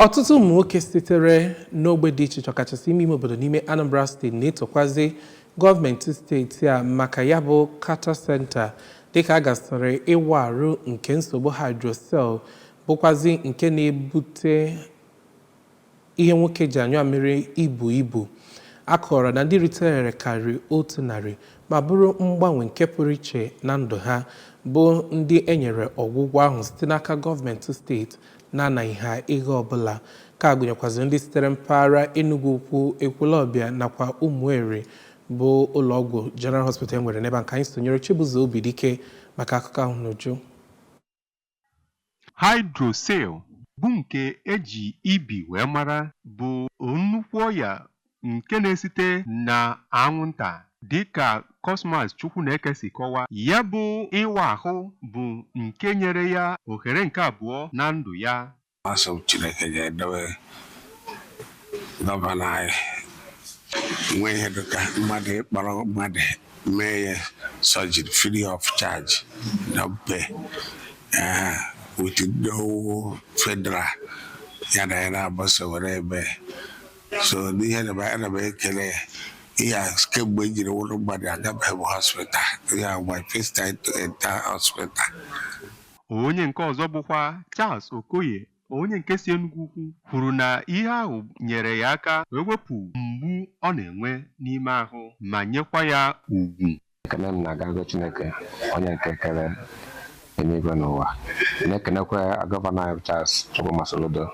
Ọtụtụ ụmụ nwoke sitere n'ogbe dị iche iche, ọkachasị ime ime obodo n'ime Anambra Steeti, na-etokwazi gọọmenti steeti a maka ya bụ Carter Center, dịka a gasịrị ịwa arụ nke nsogbu hydrocele, bụkwazi nke na-ebute ihe nwoke ji anyụ amịrị ibu ibu. A kọrọ na ndị ritere karịrị 100 ma bụrụ mgbanwe nke pụrụ iche na ndụ ha, bụ ndị e nyere ọgwụgwọ ahụ site n'aka gọọmenti steeti na-anaghị ha ego ọbụla, ka gụnyekwaziri ndị sitere mpaghara Enugu Ukwu, Ekwulọbịa nakwa Ụmụeri, bụ ụlọọgwụ General Hospital e nwere n'ebe a. Ka anyị sonyere Chibuzo Obidike maka akụkọ ahụ n'uju. Hydrocele bụ nke eji ibi wee mara bụ nnukwu ọya nke na-esite na anwụnta. Dịka Cosmas Chukwuneke si kọwaa, ya bụ ịwa ahụ bụ nke nyere ya ohere nke abụọ na ndụ ya. Asị m Chineke ga-edobe gọvanọ anyị nwee ihe dịka mmadụ ịkpọrọ mmadụ mee ya surgery free of charge, no pay, with no federal ya na ya na-agbaso were ebe so n'ihe na ana m ekele ya. Ihe a kemgbe e jiri wụrụ mmadụ agabeghị m hospital. Ihe a my first time to enter hospital. Onye nke ọzọ bụkwa Charles Okoye, onye nke si Enugu Ukwu, kwuru na ihe ahụ nyere ya aka wee wepụ mgbu ọ na-enwe n'ime ahụ ma nyekwa ya ugwu. Ekene m na-agago Chineke onye nke kere eluigwe n'ụwa, na-ekenekwa gọvanọ anyị Charles Chukwuma Soludo.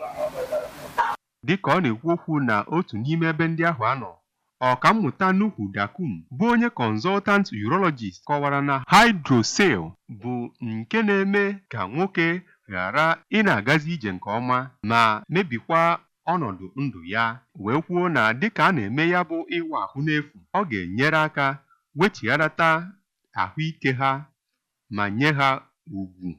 Dịka ọ na-ekwu okwu na otu n'ime ebe ndị ahụ anọ, Ọkammụta Nuhu Dakum, bụ onye consultant urologist, kọwara na hydrocele bụ nke na-eme ka nwoke ghara ị na-agazi ije nke ọma ma mebikwa ọnọdụ ndụ ya, wee kwuo na dịka a na-eme ya bụ ịwa ahụ n'efu, ọ ga-enyere aka wechigharata ahụike ha ma nye ha ugwu.